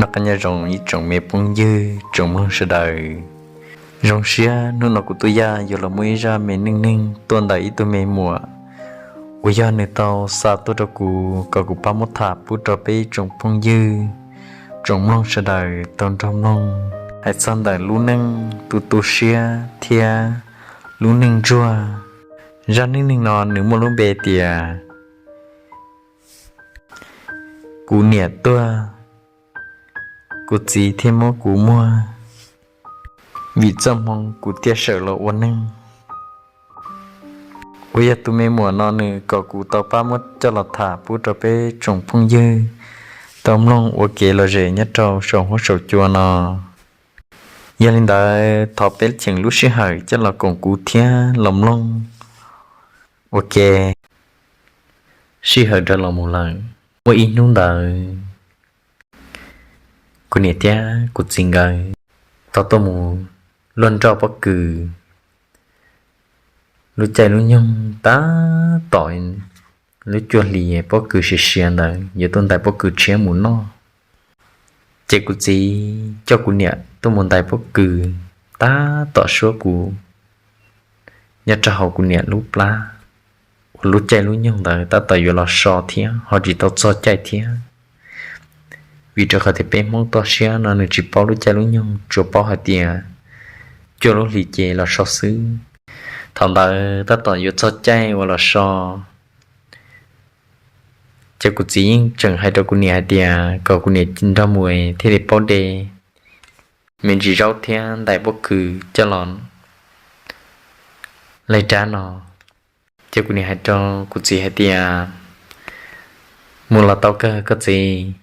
Noj qab nyob zoo ib tsoom me phooj ywg tsoom mloog sawv daws. Zoo siab hnub no kuv Tub Yaj yuav los muaj ib zaj me neej neeg tuaj ntawm ib tug me muam uas yog nws tau xa tuaj rau kuv kom kuv pab muab tham pub rau peb tsoom phooj ywg tsoom mloog sawv daws tau nrog mloog hais txog ntawm lub neej tu tu siab thiab lub neej ntsuag. Zaj neej neeg no nws muaj lub npe tias kuv niam tuag, kuv txiv thiaj muab kuv muag, vim txoj hmoo kuv thiaj sawm los ua neeg. Uas yog tus me muam no nws kom kuv tau pab muab coj los tham pub rau peb tsoom phooj ywg tau mloog ua kev lom zem nyob rau saum huab saum cua no. Yog li ntawd thov peb cheem lub sij hawm coj los koom kuv thiab los mloog ua ke. Sij hawm dhau los mus lawm, muaj ib hnub ntawd kuv niam thiab kuv txiv nkawd tau tuaj mus luaj nroj pob kws. Lub caij lub nyoog tab tom lub cuaj hlis pob kws siav siav ntawd yuav tuaj ntais pob kws tshiab mus noj. Ces kuv txiv coj kuv niam tuaj mus ntais pob kws tab tom suab kuv nyob rau hauv kuv niam lub plab. Uas lub caij lub nyoog ntawd tab tom yuav los so thiab ho tsis tau txog caij thiab, vim rau qhov tias peb Hmoob toj siab no nws tsis paub lub caij lub nyoog, tsuas paub hais tias cuaj lub hlis ces los so xwb. Thaum ntawd tab tom yuav txog caij uas los so, ces kuv txiv yeej tseem hais rau kuv niam hais tias kom kuv niam nrog mus thiaj li paub de me ntsis zaub thiab ntais pob kws coj los laij rab no. Ces kuv niam hais rau kuv txiv hais tias, mus los tau kawg koj txiv,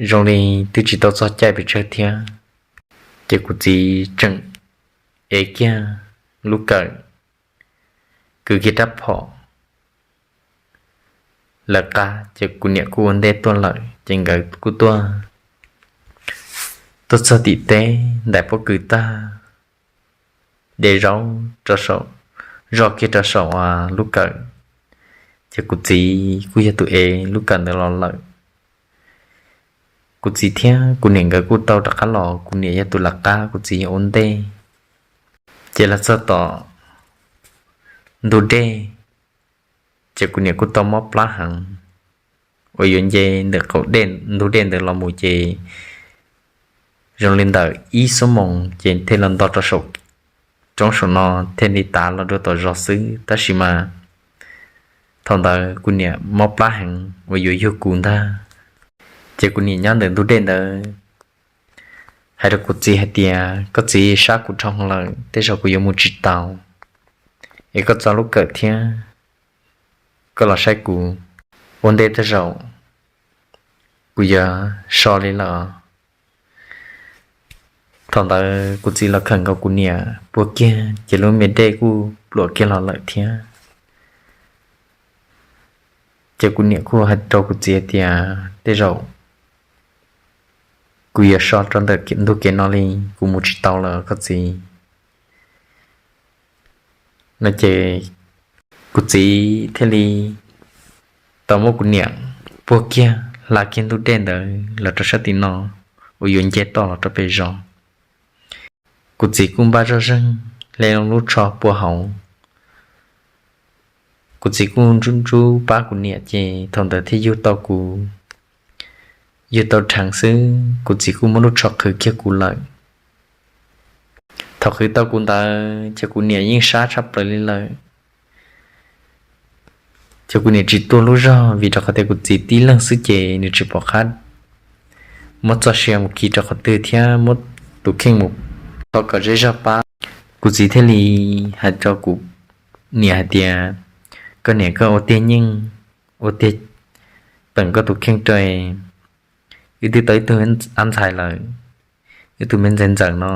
zoo li twb tsis tau txog caij pes tsawg thiab. Ces kuv txiv tseem ev kiag lub kawm, kwv kiag rab phom lawv qab, ces kuv niam kuj ua ntej tuaj lawm, ces nkawd kuj tuaj, tuaj txog tim teb ntais pob kws tag, de zaub rau saum, zoj kiag rau saum lub kawm, ces kuv txiv kuj yog tus ev lub kawm ntawd los lawm. Kuv txiv thiab kuv niam nkawd kuj tau rov qab los, kuv niam yog tus lawv qab, kuv txiv yog ua ntej. Ces los txog tom ntug dej, ces kuv niam kuj tau mob plab heev, uas yuav nce ntawm qaum ntug dej ntawd los mus ces zoo li ntawm ib xuab moos ces thiaj los nto rau saum roob saum no thiaj li tav los rau tom zos xwb. Tab sis mas thaum ntawd kuv niam mob plab heev uas yuav yug kuv ntag. Ces kuv niam nyob ntawm ntug dej ntawd hais rau kuv txiv hais tias, koj txiv, sab kuv dhau lawm, tej zaum kuv yuav mus tsis tau, es koj txo lub kawm thiab koj los saib kuv, ua ntej tej zaum kuv yuav so li lawm. Thaum ntawd kuv txiv los khawm nkaus kuv niam puag kiag ces lub me dej kuj pluam kiag los lawm thiab. Ces kuv niam kuj hais rau kuv txiv hais tias, tej zaum kuv yuav so rau ntawm ntug kev no li, kuv mus tsis tau lawm koj txiv. No ces kuv txiv thiaj li tau muab kuv niam puag kiag hla kiag ntug dej ntawd los rau sab tim no uas yuav nce toj los rau pem zos. Kuv txiv kuj npaj zoj zeeg hle lub tsho pua hauv. Kuv txiv kuj ntsub ntsub pab kuv niam ces thaum ntawd thiaj yug tau kuv, yug tau dheev xwb kuv txiv kuj muab lub tsho qhwv kiag kuv lawm. Thaum qhwv tau kuv ntawd ces kuv niam yeej sab tshaj plaws li lawm. Ces kuv niam tsis tuaj lub zog vim rau qhov tias kuv txiv tib leeg xwb ces nws tsis pom qab muab txoj sia mus khi rau qhov twg thiab muab tus kheej mus thov kom zej zog pab. Kuv txiv thiaj li hais rau kuv niam hais tias, koj niam, koj ua tiag nyeej, ua tiag, peem koj tus kheej rau, wb twb tau ib tug ab ntxhais lawm, wb tus me ntxhais ntxawm no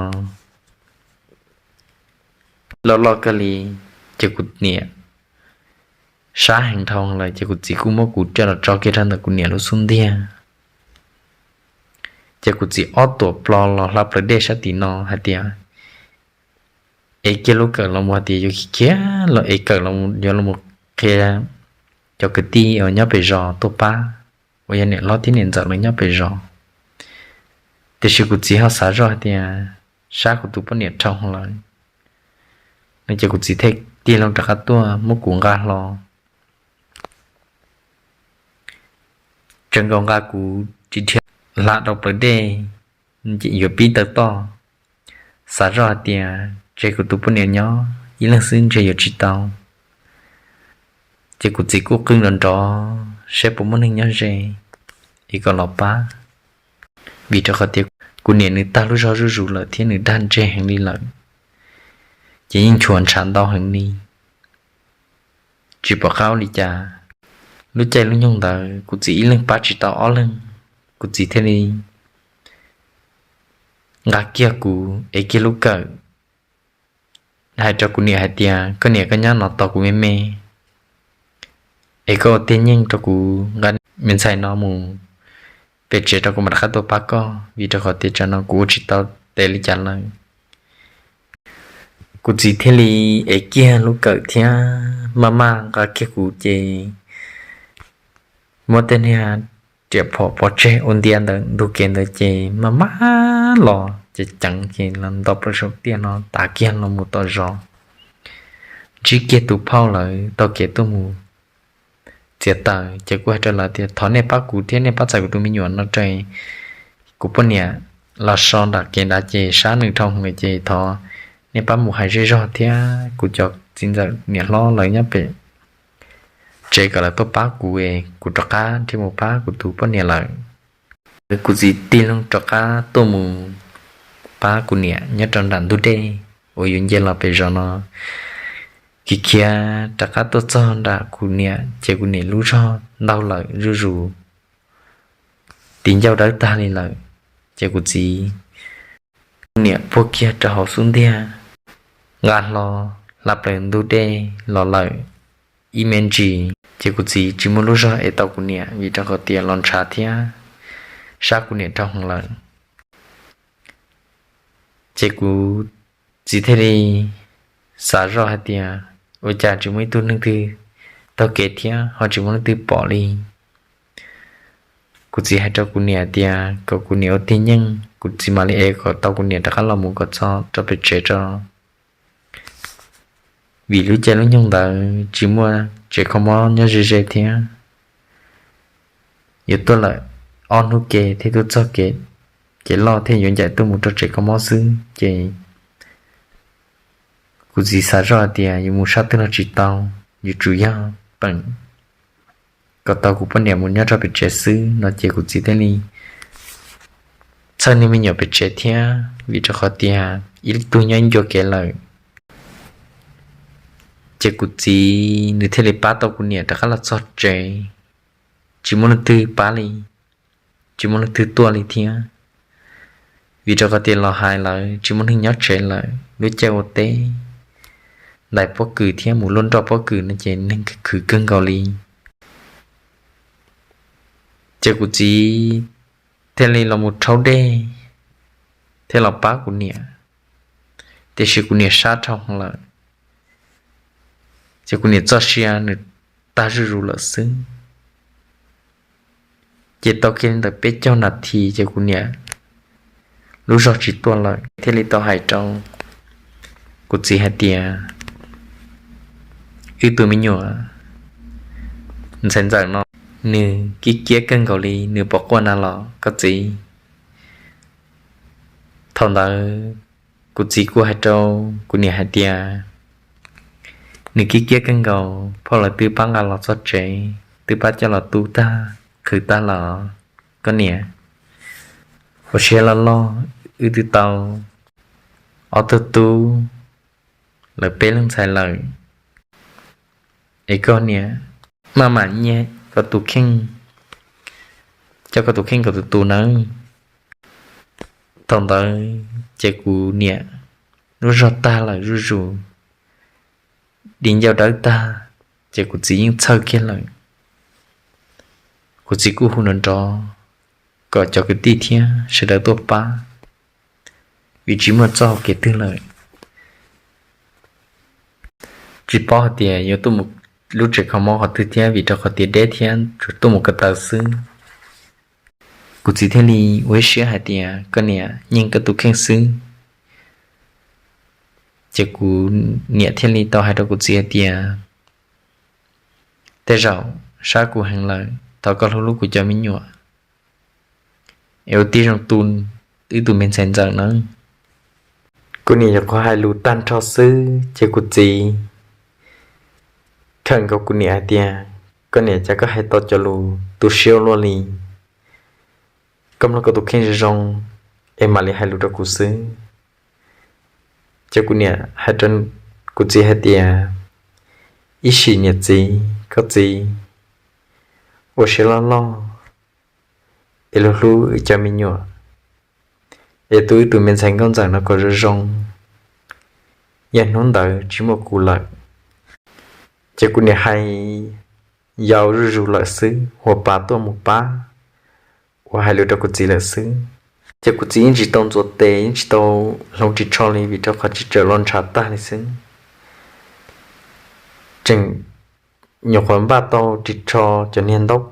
loj loj kawg li. Ces kuv niam sab heev dhau lawm ces kuv txiv kuj muab kuv coj los tso kiag rau ntawm kuv niam lub xub ntiag. Ces kuv txiv ob tuam plo los hla plaws dej sab tim no hais tias, ev kiag lub kawm los mus hais tias yuav khiav los ev kawm los yuav los qhia cov kwv tij uas nyob pem zos tuaj pab, uas yog niam hlob thiab niam ntxawm lawv nyob pem zos. Tiam sis kuv txiv ho xav zoj hais tias sab kuv tus poj niam dhau lawm no ces kuv txiv thiaj tig loo rov qab tuaj muab kuv nqa hlo. Tseem nkaus nqa kuv ris dhia hla rau plawv dej, yuav pib taw toj. Xav zoj hais tias tseg kuv tus poj niam nyob ib leeg xwb ntshe yuav tsis tau. Ces kuv txiv kuj qw nrov nrov saib puas muaj neeg nyob ze es kom los pab, vim rau qhov tias kuv niam nws tag lub zog zuj zus lawm thiab nws dag ntseg heev li lawm, ces yeej nchuav ntshav ntau heev li, tsis pom qab ua li cas. Lub caij lub nyoog ntawd kuv txiv ib leeg pab tsis tau ob leeg, kuv txiv thiaj li nqa kiag kuv ev kiag lub kawm hais rau kuv niam hais tias, koj niam, koj nyob no tos kuv me me es koj ua tib nyeej rau kuv nqa me ntxhais no mus pem tsev rau kuv mam rov qab tuaj pab koj, vim rau qhov tias tsam no kuv ua tsis tau tes li cas lawm. Kuv txiv thiaj li ev kiag lub kawm thiab maj maj nqa kiag kuv ces muab tej niag riam phom pov tseg ua ntia ntawm ntug kev ntawd ces maj maj los ces ceev ces los nto plaws saum tiaj no tav kiag los mus tom zos, ntsib kiag tus phauj lawv taug kev tuaj mus txiav taws ces kuv hais rau lawv tias thov nej pab kuv thiab nej pab txhais kuv tus me nyuam no rau kuv poj niam los so nram kev nrad ces sab nws dhau lawm ces thov nej pab mus hais zej zog thiab kuv cov txiv ntxawm niam hlob lawv nyob pem tsev kom lawv tuaj pab kuv es kuv rov qab nrhiav mus pab kuv tus poj niam lawm. Kuv txiv tig loo rov qab tuaj mus pab kuv niam nyob rau nram ntug dej uas yuav nce los pem zos no. Khiav khiav rov qab tuaj txog nram kuv niam ces kuv niam lub zog ntaug lawm zuj zus, tis ncauj dawb tag li lawm. Ces kuv txiv, kuv niam puag kiag rau hauv xub ntiag, nqa hlo hla plaws ntug dej los lawm ib me ntsis ces kuv txiv tsis muaj lub zog ev tau kuv niam vim rau qhov tias los ntshav thiab sab kuv niam dhau lawm. Ces kuv txiv thiaj li xav zoj hais tias ua cas tsis muaj ib tug neeg twg taug kev thiab ho tsis muaj leej twg pom li. Kuv txiv hais rau kuv niam tias kom kuv niam ua tig nyeej kuv txiv mam li ev kom tau kuv niam rov qab los mus kom txog rau pem tsev tso, vim lub caij lub nyoog ntawd tsis muaj tsev kho mob nyob ze ze thiab. Yuav tuaj lawm ob hnub ke thiaj tuaj txog kev, kev loj thiaj yuav ncaim tuaj mus rau tsev kho mob xwb ces kuv txiv xav zoj hais tias yuav mus sab twg los tsis tau, yuav tsum yog peem kom tau kuv poj niam mus nyob rau pem tsev xwb no ces kuv txiv thiaj li txhawj niag me nyuam pem tsev thiab vim rau qhov tias ib tug nyob ib ncua kev lawm. Ces kuv txiv nws thiaj li pab tau kuv niam rov qab los txog tsev, tsis muaj leej twg pab li, tsis muaj leej twg tuaj li thiab. Vim rau qhov tias los hais lawv tsis muaj neeg nyob tsev lawm, lub caij ua teb ntais pob kws thiab mus luaj nroj pob kws no ces neeg khwv kawg nkaus li. Ces kuv txiv thiaj li los mus rhaub dej thiab los pab kuv niam, tiam sis kuv niam sab dhau lawm. Ces kuv niam txoj sia nws tag zuj zus lawm xwb. Ces tau kiag li ntawm peb caug nas this ces kuv niam lub zog tsis tuaj lawm thiaj li tau hais rau kuv txiv hais tias, wb tus me nyuam ntxhais ntxawm no nws kib kiab kawg nkaus li, nws puas quaj na los koj txiv? Thaum ntawd kuv txiv kuj hais rau kuv niam hais tias, nws kib kiab kawg nkaus, phauj lawv twb pab nqa los txog tsev, twb pab coj los tu tag qhwv tag los, koj niam, ua siab loj loj, wb twb tau ob tug tub, lawv peb leeg ntxhais lawm, es koj niam maj mam nyiag koj tus kheej, coj koj tus kheej kom tus tus nawb. Thaum ntawd ces kuv niam lub zog tag lawm zuj zus, di ncauj dawb tag, ces kuv txiv yeej txhawj kiag lawm. Kuv txiv kuj hu nrov nrov kom cov kwv tij thiab sawv daws tuaj pab, vim tsis muaj txoj hau kev twg lawm. Tsis paub hais tias yuav tuaj mus lub tsev kho mob qhov twg thiab vim rau qhov tias deb thiab tsuas tuaj mus ko taw xwb. Kuv txiv thiaj li ua ib siab hais tias, koj niam, yeej koj tus kheej xwb. Ces kuv niam thiaj li tau hais rau kuv txiv hais tias, tej zaum sab kuv heev lawm, thov koj hlub hlub kuv cov me nyuam es ua tib zoo tu wb tus me ntxhais ntxawm nawb. Kuv niam nyuam qhuav hais lus tag nrho xwb ces kuv txiv khawm nkaus kuv niam hais tias, koj niam, cas koj hais tau cov lus tu siab ua luaj li. Koj mloog koj tus kheej zoo zoo es mam li hais lus rau kuv xwb. Ces kuv niam hais rau kuv txiv hais tias, ib sim niam txiv, koj txiv ua siab loj loj es hlub hlub wb cov me nyuam es tu wb tus me ntxhais nkauj ntxawm no kom zoo zoo, yog hnub ntawd tsis muaj kuv lawm. Ces kuv niam hais yau zuj zus lawm xwb, huas pas tuaj mus pab uas hais lus rau kuv txiv lawm xwb. Ces kuv txiv yeej tsis tau ntxuav tes, yeej tsis tau hloov ris tsho li vim rau qhov tsis txawm los ntshav tag li xwb. Tseem nyuam qhuav npaj tau ris tsho, cov niag ntaub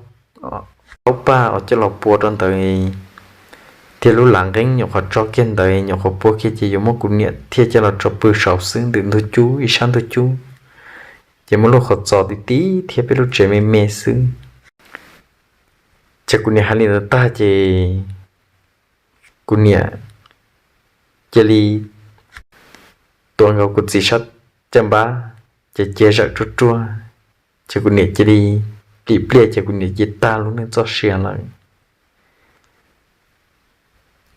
paj uas coj los pua rau ntawd thiab lub lav nqeeb nyuam qhuav tso kiag ntawd, nyuam qhuav pua kiag ces yuav muab kuv niam thiaj coj los tso pw saud xwb ntawm ntug cub, ib sab ntug cub, ces muaj lub qhov txos ti ti thiab peb lub tsev me me xwb. Ces kuv niam hais li ntawd tag ces kuv niam cia li tuav nkaus kuv txiv sab caj npab, ces cia zawm ruaj ruaj, ces kuv niam cia li dim pliaj ces kuv niam cia li tag lub neej txoj sia lawm.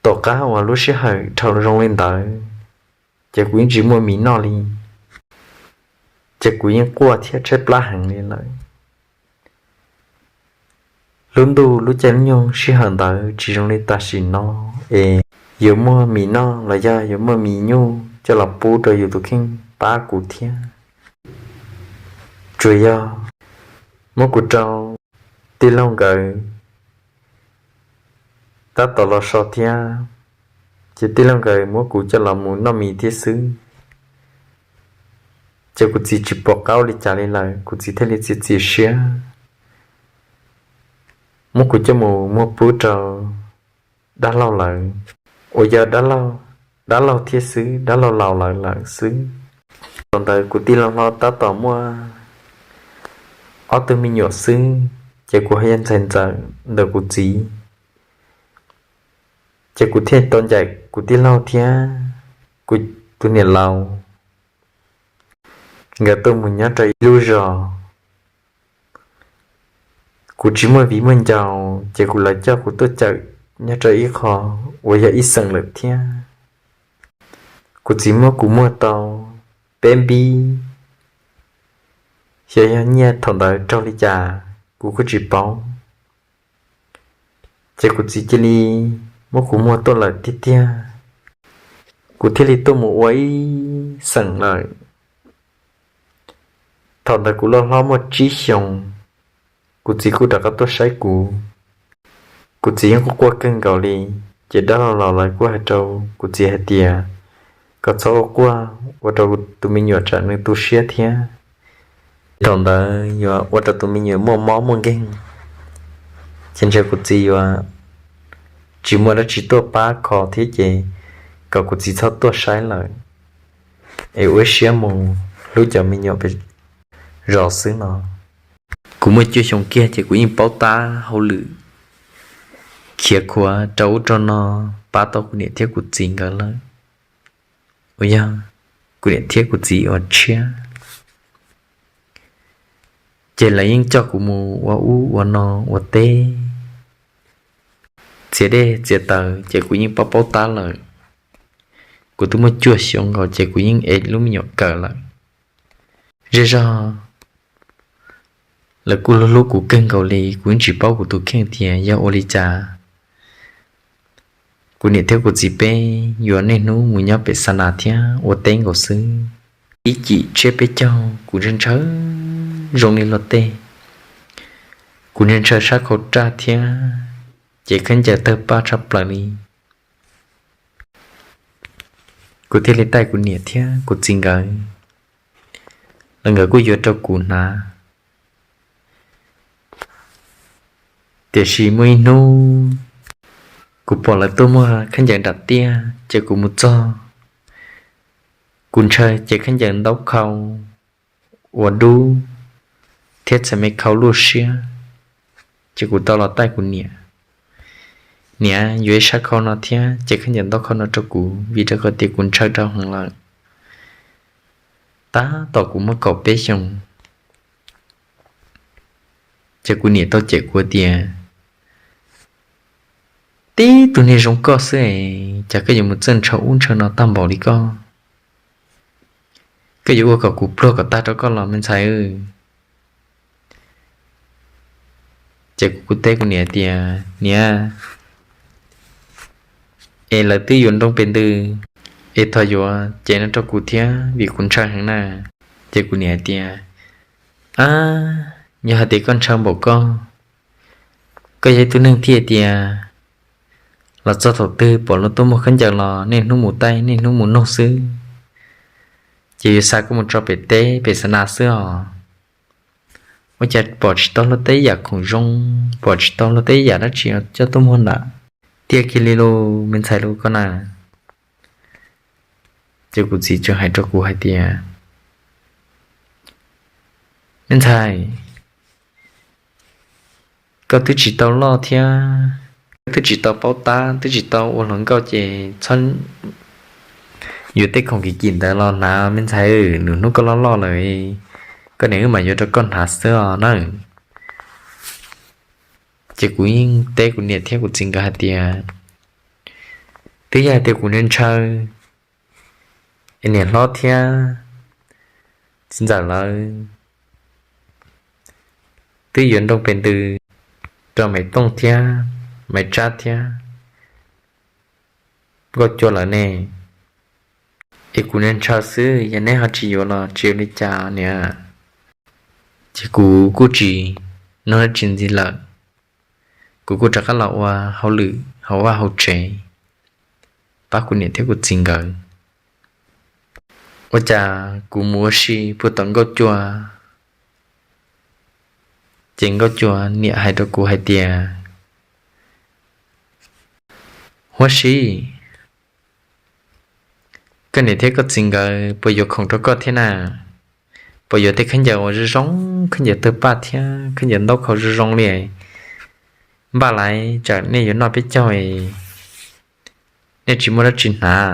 Tom qab uas lub sij hawm dhau zoo li ntawd, ces kuv yeej tsis muaj mis noj li, ces kuv yeej quaj thiab tshaib plab heev li lawm. Lub ntuj lub caij lub nyoog sij hawm ntawd tsis zoo li tam sim no es yuav muaj mis noj los yog yuav muaj mis nyuj coj los pub rau yus tus kheej pab kuv thiab. Tsuas yog muab kuv rau tij laug nkawd tab tom los so thiab, ces tij laug nkawd muab kuv coj los mus noj mis thiab xwb. Ces kuv txiv tsis pom qab ua li cas li lawm, kuv txiv thiaj li txiav txim siab muab kuv coj mus muab pub rau dab laug lawv, uas yog dab laug thiab xwb, dab laug laus lawv lawm xwb. Thaum ntawd kuv tij laug hlob tab tom muaj ob tug me nyuam xwb, ces kuv ho yog ntxhais ntxawm ntawm kuv txiv. Ces kuv thiaj tau ncaim kuv tij laug thiab kuv tus niam laus nkawd tuaj mus nyob rau ib lub zos. Kuv tsis muaj viv muaj ncaus, ces kuv, lawv coj kuv tuaj cawm nyob rau ib qho uas yog ib xeem lawm thiab. Kuv txiv muab kuv muag tau peb npib, xyov yog nyiaj thaum ntawd raug li cas kuv kuj tsis paub. Ces kuv txiv cia li muab kuv muag tuaj lawm tiag tiag, kuv thiaj li tuaj mus ua ib xeem lawm. Thaum ntawd kuv loj hlob muaj tsib xyoos, kuv txiv kuj rov qab tuaj saib kuv. Kuv txiv yeej quaj quaj kawg nkaus li, ces dab laug laus lawv kuj hais rau kuv txiv hais tias, kom txhob quaj quaj ua rau tus me nyuam tsam nws tu siab thiab. Thaum ntawd yuav ua rau tus me nyuam muaj mob muaj nkeeg, ces ntshe kuv txiv yuav tsis muaj dab tsi tuaj pab kho thiab, ces kom kuv txiv txhob tuaj saib lawm, es ua siab mus hlub cov me nyuam pem zos xwb no. Kuv muaj cuaj xyoo kiag ces kuv yeej paub tab hauj lwm khiav khuav rau ub rau no pab tau kuv niam thiab kuv txiv nkawd lawm. Uas yog kuv niam thiab kuv txiv uas tshiab, ces lawv yeej coj kuv mus ua ub ua no ua teb, txiav dej txiav taws, ces kuv yeej paub paub tab lawm. Kuv twb muaj cuaj xyoo nkaus ces kuv yeej ev lub me nyuam kawm lawm. Zej zog lawv kuj hlub hlub kuv kawg nkaus li, kuv yeej tsis paub kuv tus kheej tias yog ua li cas kuv niam thiab kuv txiv peb yuav niaj hnub mus nyob pem xa nas thiab ua teb nkaus xwb. Ib cim tsiab peb caug kuv ntshaw ntshaw zoo li luag tej, kuv ntshaw ntshaw sab khau raj thiab, ces khaub ncaws tawg paj tshaj plaws li. Kuv thiaj li taij kuv niam thiab kuv txiv nkawd, los nkawd kuj yuav rau kuv hnav. Tiam sis muaj ib hnub Kuv pom lawv tuaj muag khaub ncaws nram tiaj ces kuv mus txog, kuv ntshaw ces khaub ncaws ntaub khau ua dub thiab txhais me khau luj siab, ces kuv tau los taij kuv niam, niam, yuav ib sab khau no thiab ces khaub ncaws ntaub khau no rau kuv vim rau qhov tias kuv ntshaw rau heev lawm. Tab tom kuv muaj kaum peb xyoos, ces kuv niam tau cem kuv tias, tib tug niag zoo koj xwb es cas koj yuav mus txawj ntshaw ub ntshaw no tag npaum li koj, koj yuav ua kom kuv pluag kom tag rau koj los me ntxhais. Ces kuv kuj teb kuv niam tias, niam, es lawv twb yuav nroo pes ntws es thov yuav cev no rau kuv thiab vim kuv ntshaw heev na. Ces kuv niam hais tias, ab, yog hais tias koj ntshaw npaum koj, koj yog ib tug neeg thiaj tias los txog thaum twg pom luag tuaj muag khaub ncaws los niaj hnub mus taij niaj hnub mus noog xwb, ces yuav xa koj mus tso pem teb pem xa nas xwb os. Ua cas pom tsis tau luag tej yam khoom zoo, pom tsis tau luag tej yam dab tsi coj tuaj muag ntawm tiaj kiag li los me ntxhais los koj na. Ces kuv txiv tseem hais rau kuv hais tias, me ntxhais, koj twb tsis tau loj thiab, koj twb tsis tau paub tab, twb tsis tau ua hluas nkauj ces txhob yuav tej khoom kim kim ntawd los hnav me ntxhais, nws hnub koj loj loj lawm, koj niam wb mam yuav rau koj hnav xwb os na. Ces kuv yeej teb kuv niam thiab kuv txiv nkawd hais tias, twb yog hais tias kuv ntshaw, niam hlob thiab txiv ntxawm lawv twb yuav nroo pes ntws rau Maiv Tooj thiab Maiv Tsab thiab Nkauj Cua lawv ne, es kuv ntshaw xwb, yog neb ho tsis yuav los tsis ua li cas niam. Ces kuv kuj tsis nug dab tsi ntxiv lawm, kuv kuj rov qab los ua hauj lwm hauv vaj hauv tsev pab kuv niam thiab kuv txiv nkawd. Ua cas kuv mus ua si puag tom Nkauj Cua, ces Nkauj Cua niam hais rau kuv hais tias, huab si, koj niam thiab koj txiv nkawd puas yuav khoom rau koj thiab na? Puas yuav tej khaub ncaws uas zoo zoo, khaub ncaws tawg paj thiab khaub ncaws ntaub khau zoo zoo li, npaj lais tsam nej yuav noj peb caug, nej tsis muaj dab tsi hnav.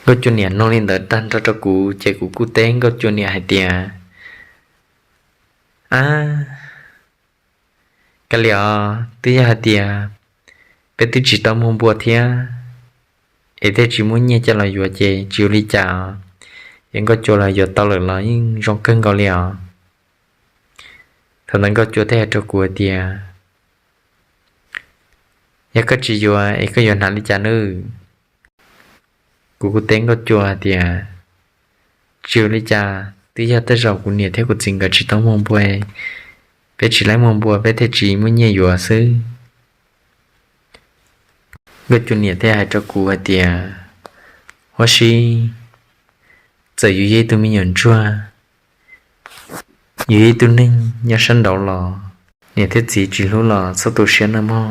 Nkauj Cua niam nug li ntawd tag nrho rau kuv ces kuv kuj teb Nkauj Cua niam hais tias, ab, kav liam os, twb yog hais tias peb twb tsis tau muag npua thiab, es thiaj tsis muaj nyiaj coj los yuav ces tsis ua li cas, ces Nkauj Cua los yuav tau lawm los yeej zoo kawg nkaus li os. Thaum ntawd Nkauj Cua thiaj hais rau kuv hais tias, yog koj tsis yuav es koj yuav hnav li cas nawb? Kuv kuj teb Nkauj Cua hais tias, tsis ua li cas, twb yog tej zaum kuv niam thiab kuv txiv nkawd tsis tau muag npua, peb tsis laib muag npua peb thiaj tsis muaj nyiaj yuav xwb. Nkauj Cua niam thiaj hais rau kuv hais tias, huab si, txawm yus yog ib tug me nyuam ntsuag, yus yog ib tug neeg nyob sab nraud los niam thiab txiv tsis hlub los txhob tu siab nawb mog.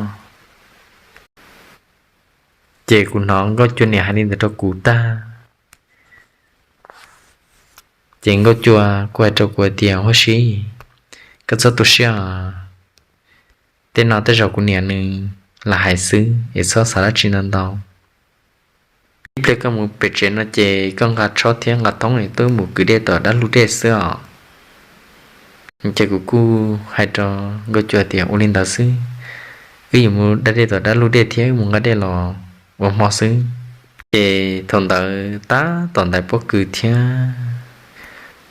Ces kuv hnov Nkauj Cua niam hais li ntawd rau kuv tag, ces Nkauj Cua kuj hais rau kuv hais tias, huab si, koj txhob tu siab os, tej no tej zaum kuv niam nws lam hais xwb es txhob xav dab tsi ntau ntau. Ib pliag koj mus pem tsev no ces koj nqa tshob thiab nqa thoob es tuaj mus kwv dej tom dab lug dej xwb os. Ces kuv kuj hais rau Nkauj Cua tias, ua li ntawd xwb, wb yuav mus da dej tom dab lug dej thiab wb mus nqa dej los ua hmo xwb. Ces thaum ntawd tab tom ntaiv pob kws thiab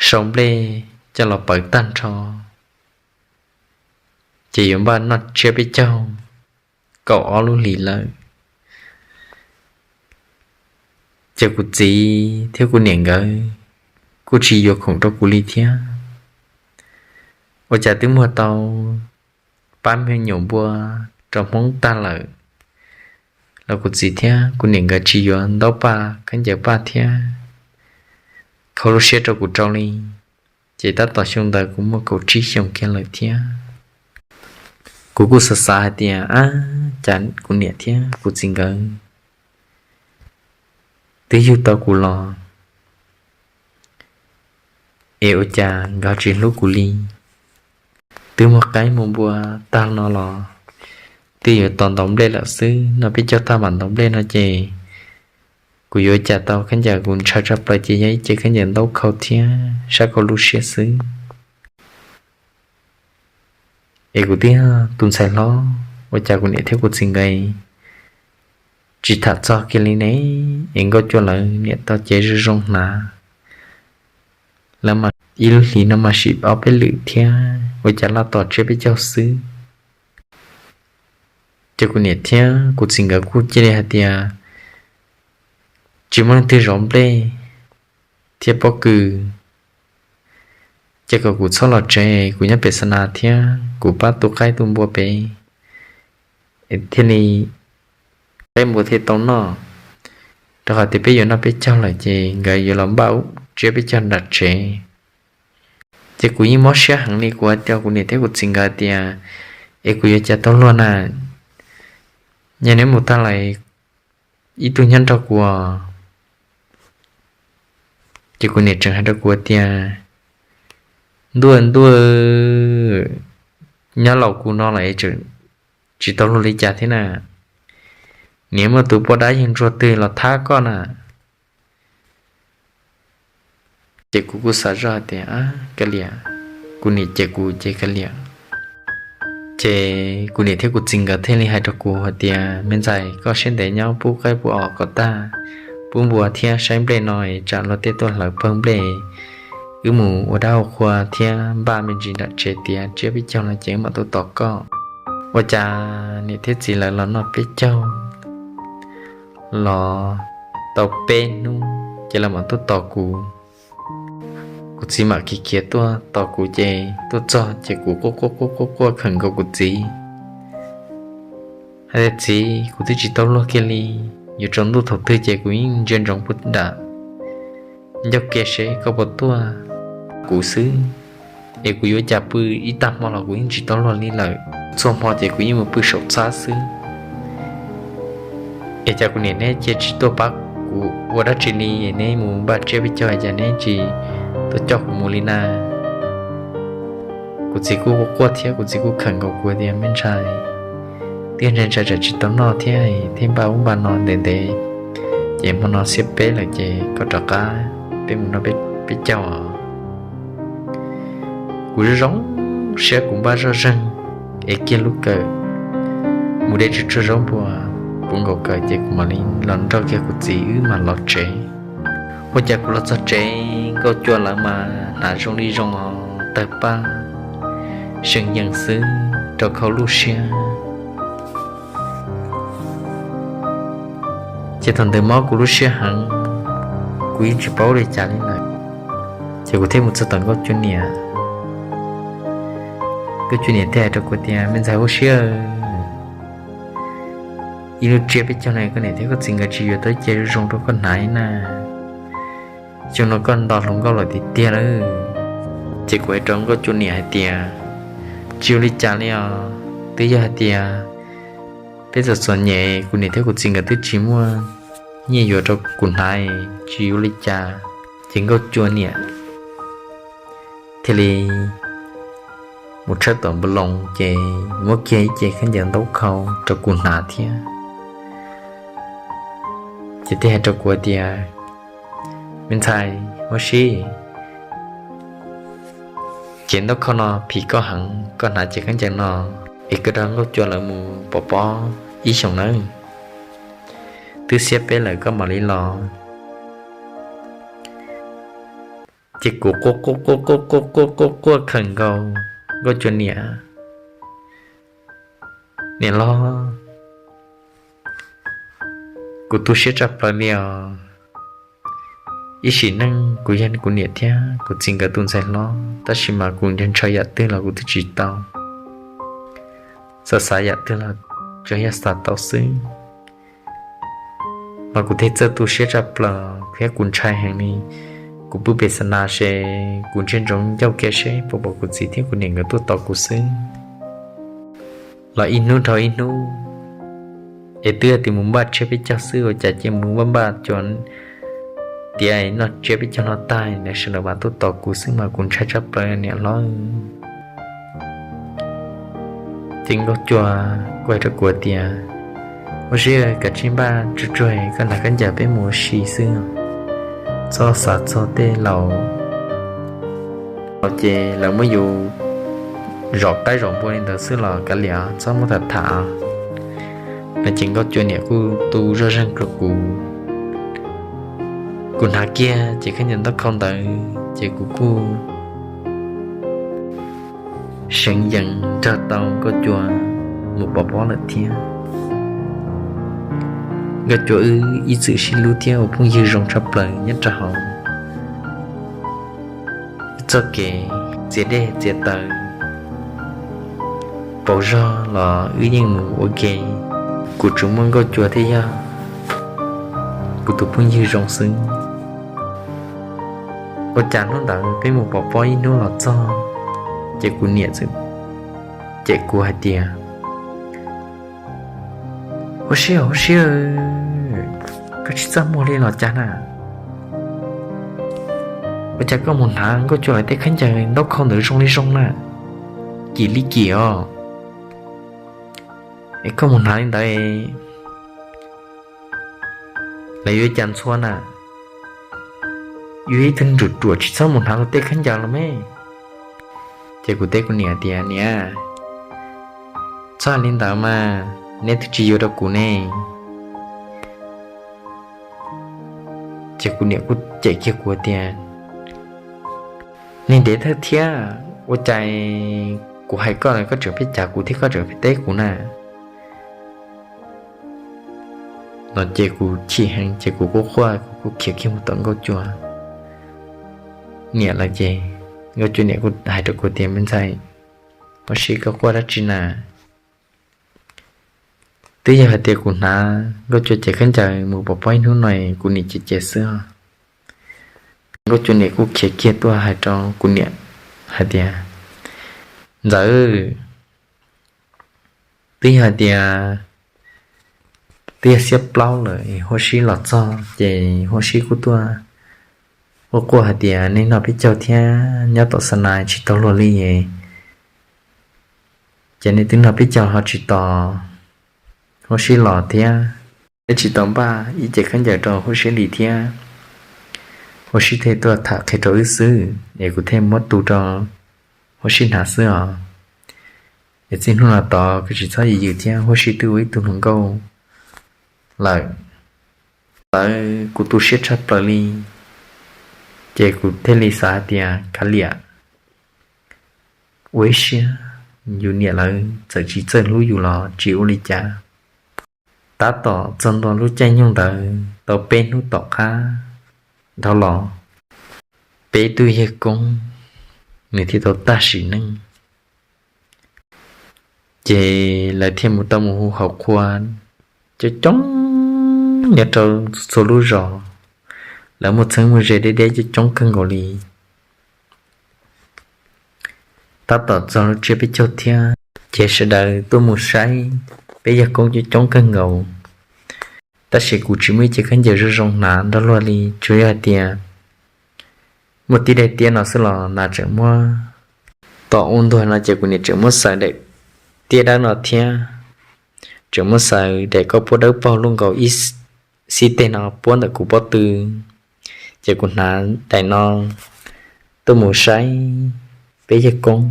sau nplej coj los pawv tag nrho, ces yuav npaj noj tsiab peb caug kaum ob lub hlis lawm. Ces kuv txiv thiab kuv niam nkawd kuj tsis yuav khoom rau kuv li thiab. Ua cas twb muag tau pab me nyuam npua rau Hmoob tag lawm los kuv txiv thiab kuv niam nkawd tsis yuav ntaub paj khaub ncaws paj thiab khau lub siab rau kuv rau li. Ces tab tom xyoo ntawd kuv muaj kaum tsib xyoos kiag lawm thiab. Kuv kuj xav xav hais tias, ab, cas kuv niam thiab kuv txiv nkawd twb yug tau kuv los es ua cas nkawd tsis hlub kuv li? Twb muaj qaib muaj npua tag no los twb yuav tos ntaus nplej lawm xwb no, peb caug tag mam ntaus nplej no ces kuv yuav ua cas tau khaub ncaws. Kuv ntshaw tshaj plaws ces yog ib ce khaub ncaws ntaub khau thiab sab khau lub siab xwb. Es kuv twb yog tus ntxhais hlob, ua cas kuv niam thiab kuv txiv nkawd tsis tham txog kiag li ne? Es Nkauj Cua lawv niam tau cev zoo zoo hnav, lawv mas ib lub hlis no mas sim ob peb lwm thiab, ua cas laj tos tsiab peb caug xwb. Ces kuv niam thiab kuv txiv nkawd kuj cia li hais tias tsis muaj leej twg zov nplej thiab pob kws, ces kom kuv txhob los tsev, kuv nyob pem xa nas thiab kuv pab tu qaib tu npua pem, thiaj li qaib npua thiaj tau noj. Rau qhov tias peb yuav noj peb caug lawm ces nkawd yuav los npaj tsiab peb caug nram tsev. Ces kuv yeej mob siab heev li, kuv hais rau kuv niam thiab kuv txiv nkawd tias, es kuv yuav cas tau luag na, yog neb mus tag lawm ib tug nyob nrog kuv. Ces kuv niam tseem hais rau kuv tias, ntuj ntuj, nyob laus kuv no los tseem tsis tau luag li cas thiab na, niam muaj tus poj dab yeej ntsuag twg los thab koj na. Ces kuv kuj xav zoj hais tias, kav liam, kuv niam cem kuv ces kav liam. Ces kuv niam thiab kuv txiv nkawd thiaj li hais rau kuv hais tias, me ntxhais, koj siab ntev nyob pub qaib pub os kom tag, pub npua thiab saib nplej no es tsam luag tej tuaj hlawv pawg nplej, wb mus ua dab ua qhua thiab npaj me ntsis nram tsev tiav tsiab peb caug no ces wb mam tuaj tos koj. Ua cas niam thiab txiv lawv los noj peb caug los tau peb hnub ces lawv mam tuaj tos kuv. Kuv txiv mam khiav khiav tuaj tos kuv ces tuaj txog ces kuv quaj quaj quaj quaj quaj khaws nkaus kuv txiv hais tias, txiv, kuv twb tsis tau luag kiag li, yuav tsaus ntuj thaum twg ces kuv yeej ntsia ntsoov puag nram ncauj ke seb koj puas tuaj kuv xwb, es kuv yuav cas pw ib tag hmo los kuv yeej tsis tau luag li lawm. Txhua hmo ces kuv yeej mus pw saum txhab xwb. Es cas kuv niam neb cia tsis tuaj pab kuv ua dab tsi li, neb mus npaj tsiab peb caug cas neb tsis tuaj coj kuv mus li na? Kuv txiv kuj quaj thiab kuv txiv kuj khawm nkaus kuv tias, me ntxhais, twb ntshai ntshai tsam tsis tau noj thiab thiaj npaj ub npaj no ntev ntev, ces hmo no xiab peb lawm ces koj rov qab peb mus noj peb caug os. Kuv zoo zoo siab kuv npaj zoj zeeg, ev kiag lub kawm, mus de tsuag tsuag zaub npua puv nkaus kawm ces kuv mam li los nrog kiag kuv txiv wb mam los tsev. Ua cas kuv los txog tsev Nkauj Cua lawv mas hnav zoo li zoo os, tawg paj seem yees xwb rau khau lub siab. Ces thaum ntawd mob kuv lub siab heev, kuv yeej tsis paub ua li cas li lawm. Ces kuv thiaj mus txog tom Nkauj Cua niam. Nkauj Cua niam thiaj hais rau kuv tias, me ntxhais, ua siab, ib lub tsiab peb caug no koj niam thiab koj txiv nkawd tsis yuav tau ib ce zoo zoo rau koj hnav li na. Xyoo no koj nto hluas nkauj lawm tiag tiag lawm. Ces kuv hais rau Nkauj Cua niam hais tias, tsis ua li cas li os, twb yog hais tias peb txom txom nyem, kuv niam thiab kuv txiv nkawd twb tsis muaj nyiaj yuav rau kuv hnav, tsis ua li cas. Ces Nkauj Cua niam thiaj li mus tshawb tom npoo loos ces muab kiag ib ce khaub ncaws ntaub khau rau kuv hnav thiab. Ces thiaj hais rau kuv tias, me ntxhais, ua si, ces ntaub khau no phim koj heev, koj hnav ces khaub ncaws no es koj nrog Nkauj Cua lawv mus pov pob ib xyoos nawb. Twb xiab peb lawm koj mam li los. Ces kuv quaj quaj quaj quaj quaj quaj quaj khaws nkaus Nkauj Cua niam, niam los, kuv tu siab tshaj plaws li os. Ib sim neej kuv yog kuv niam thiab kuv txiv nkawd tus ntxhais hlob, tab sis mas kuv ntshaw yam twg los kuv twb tsis tau, xav xav yam twg los tsuas yog xav tau xwb. Mas kuv thiaj txawj tu siab tshaj plaws thiab kuv ntshai heev li. Kuv pw pem xa nas ces kuv ntsia ntsoov ncauj ke seb puas pom kuv txiv thiab kuv niam nkawd tuaj tos kuv xwb. los ib hnub dhau ib hnub, es twb tias mus npaj tsiab peb caug xwb ua cas cia mus npaj npaj cua tiav noj tsiab peb caug no tag, sawv daws mas tuaj tos kuv xwb mas kuv ntshai tshaj plaws niam hlob. Ces Nkauj Cua kuj hais rau kuv tias, Ua siab, kav tsij npaj tsuag tsuag, koj hnav khaub ncaws peb mus ua si xwb, txhob xav txog tej laus, ces lawv muab yus zom qaib zom npua li ntawd xwb los kav liam, txhob muab tham tham. No ces Nkauj Cua niam kuj tu zoj zeeg rau kuv. Kuv hnav kiag ces khaub ncaws ntaub khau ntawd ces kuv kuj seev yees nrog tau Nkauj Cua mus pov pob lawm thiab. Nkauj Cua wb ib txwm sib hlub thiab ua phooj ywg zoo tshaj plaws nyob rau hauv txoj kev txias dej txias taws, pauv zog los wb yeej mus ua ke. Kuv tsuas muaj Nkauj Cua thiaj yog kuv tus phooj ywg zoo xwb. Ua cas hnub ntawd peb mus pov pob ib hnub los txog, ces kuv niam txawm cem kuv hais tias, Huab siab, huab siab, koj tsis txaj muag li los cas na? Ua cas koj mus hnav Nkauj Cua lawv tej khaub ncaws ntaub khau ntawd zoo li zoo na, kim li kim os. Es koj mus hnav li ntawd lawv yuav cas ntxhua na? Yus ib tug ruam ruam tsis txhob mus hnav luag tej khaub ncaws los me. Ces kuv teb kuv niam tias, Niam, txhob hais li ntawd mas, neb twb tsis yuav rau kuv ne. Ces kuv niam kuj cem kiag kuv tias, Neeg ntev thawj thiab, ua cas kuv hais koj los koj tseem pheej cav kuv thiab koj tseem pheej teb kuv na? No ces kuv chim heev ces kuv kuj quaj, kuv kuj khiav kiag mus tom Nkauj Cua niam lawv ces Nkauj Cua niam kuj hais rau kuv tias, Me ntxhais, huab siab, koj quaj dab tsi na? Twb yog hais tias kuv hnav Nkauj Cua cov khaub ncaws mus pov pob ib hnub no kuv niam cem cem xwb os. Nkauj Cua niam kuj khiav kiag tuaj hais rau kuv niam hais tias, Ntxawm, twb yog hais tias twb yog xiab plaub lawm, huab siab los txog ces huab siab kuj tuaj quaj quaj hais tias, Neeg noj peb caug thiab nyob tom xa nais tsis tau luag li, ces nej twb noj peb caug ho tsis tos huab siab los thiab, neb tsis tau npaj ib ce khaub ncaws rau huab siab li thiab. Huab siab thiaj tuaj tham qhia rau wb xwb es kuv thiaj muab tu rau huab siab hnav xwb os. Es txij hnub no tod koj tsis txhob yws yws thiab, huab siab twb ua ib tug hluas nkauj lawm. Lawv, kuv tu siab tshaj plaws li, ces kuv thiaj li xav hais tias kav liam, ua ib siab, yus niam lawv txawm tsis txawj hlub yus los tsis ua li cas. Tab tom txog ntua lub caij nyoog ntawd tau peb hnub tom qab dhau los, peb tug yawg koob nws thiaj tau tag sim neej. Ces lawv thiaj mus tau mus hu hauv qhua coob coob nyob rau txhua lub zos. Lawv muaj txheeb muaj ze deb deb coob coob kawg nkaus li. Tab tom txog lub tsiab peb caug thiab, ces sawv daws tuaj mus saib peb yawg koob coob coob kawg nkaus. Tab sis kuv tsis muaj ib ce khaub ncaws zoo zoo hnav nrog luag li, tsuas yog hais tias muaj tib daim tiab no xwb los nas tseem muab tom ua ntuag no ces kuv niam tseem muab xaws daim tiab dawb no thiab, tseem muab xaws daim koj puab dawb paug luaj nkaus ib xib teg no puab ntawm kuv pob tw. Ces kuv hnav daim no tuaj mus saib peb yawg koob.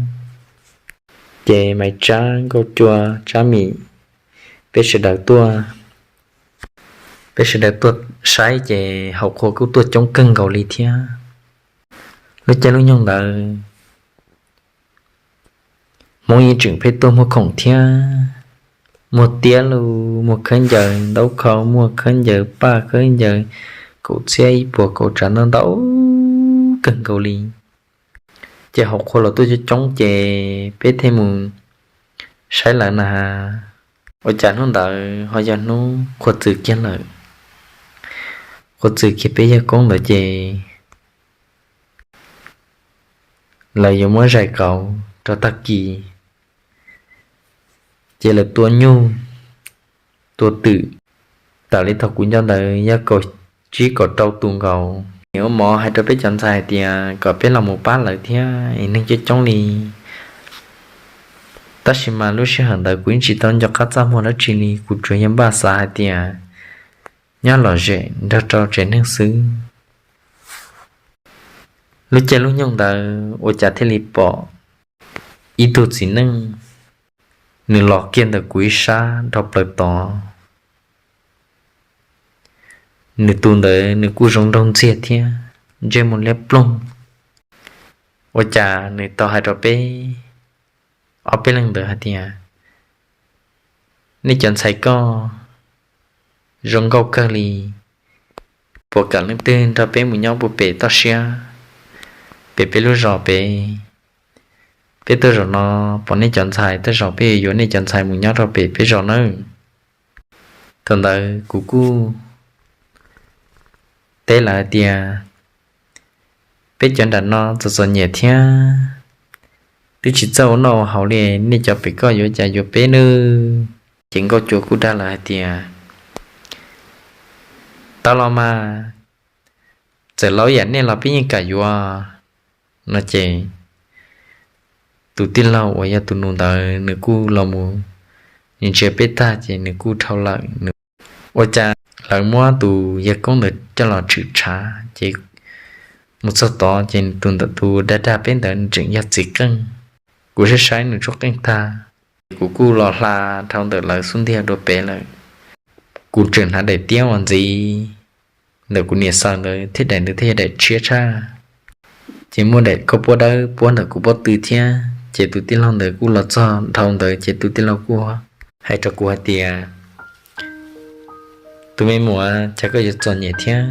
Ces Maiv Tsab, Nkauj Cua, Tsab Mim, peb sawv daws tuaj, peb sawv daws tuaj saib ces hauv qhua kuj tuaj coob kawg nkaus li thiab. Lub caij lub nyoog ntawd Hmoob yeej tseem pheej tuaj muag khoom thiab, muag tiab lug, muag khaub ncaws ntaub khau, muag khaub ncaws paj, khaub ncaws kaum txhiab ib puas, kaum tsav ntau ntau kawg nkaus li. Ces hauv qhua los tuaj coob coob ces peb thiaj mus saib lawv na. Ua cas hnub ntawd ho yog hnub qhua txws kiag lawm. Qhua txws kiag peb yawg koob ntawd ces lawv yuav muab zais kauv rau tag kis. ces lawv tua nyuj, tua twm. Tawm li thaum kuv nco ntawd yog kaum tsib kaum rau tus nkaus. Niam ua mov hais rau peb cov ntxhais hais tias kom peb los mus pab lawv thiab es neeg coob coob li. Tab sis mas lub sij hawm ntawd kuv yeej tsis tau nco qab txaj muag dab tsi li, kuv tsuas yog npaj xav hais tias nyob lom zem nrog rau tsev neeg xwb. Lub caij lub nyoog ntawd ua cas thiaj li pom ib tug txiv neej, nws los kiag ntawm kuv ib sab dhau plaws tod. Nws tus ntawd nws kuj zoo nraug ntxiag thiab ntsej muag liab ploog. Ua cas nws tau hais rau peb ob peb leeg ntawd hais tias, nej cov ntxhais koj zoo nkauj kawg li, puas kam leej twg nrog peb mus nyob puag pem toj siab, pem peb lub zos pem? Peb tuaj zaum no pom nej cov ntxhais, tej zaum peb yuav nej cov ntxhais mus nyob rau pem peb zos nawb. Thaum ntawd kuv kuj teb lawv hais tias, peb cov nram no txom txom nyem thiab twb tsis txawj ua noj ua haus li, nej cov pem koj yuav cas yuav peb nawb. Ces Nkauj Cua kuj dag lawv hais tias, tau los mas, txawm laus yam nej los peb yeej kam yuav no ces tus tij laug uas yog tus nus ntawd nws kuj los mus, nws ntsia peb tag ces nws kuj dhau lawm. Ua cas lawv muab tus yawg koob ntawd coj los tshwm tshav ces mus txog tod ces tus ntawm tus dag dag peb ntawd nws tseem yog txiv qeej. Kuv saib saib nws tshuab qeej tag, kuv kuj los hla dhau ntawm lawv xub ntiag dua pem lawm. Kuv tseem hnav daim tiab uas ntxiv ntawm kuv niam xaws ntawd thiab daim ntawd thiaj yog daim tshiab tshaj, ces muaj daim khaub puab dawb puab ntawm kuv pob tw thiab. Ces tus tij laug ntawd kuj los txog dhau ntawd ces tus tij laug kuj hais rau kuv hais tias, tus me muam, cas koj yuav txom nyem thiab,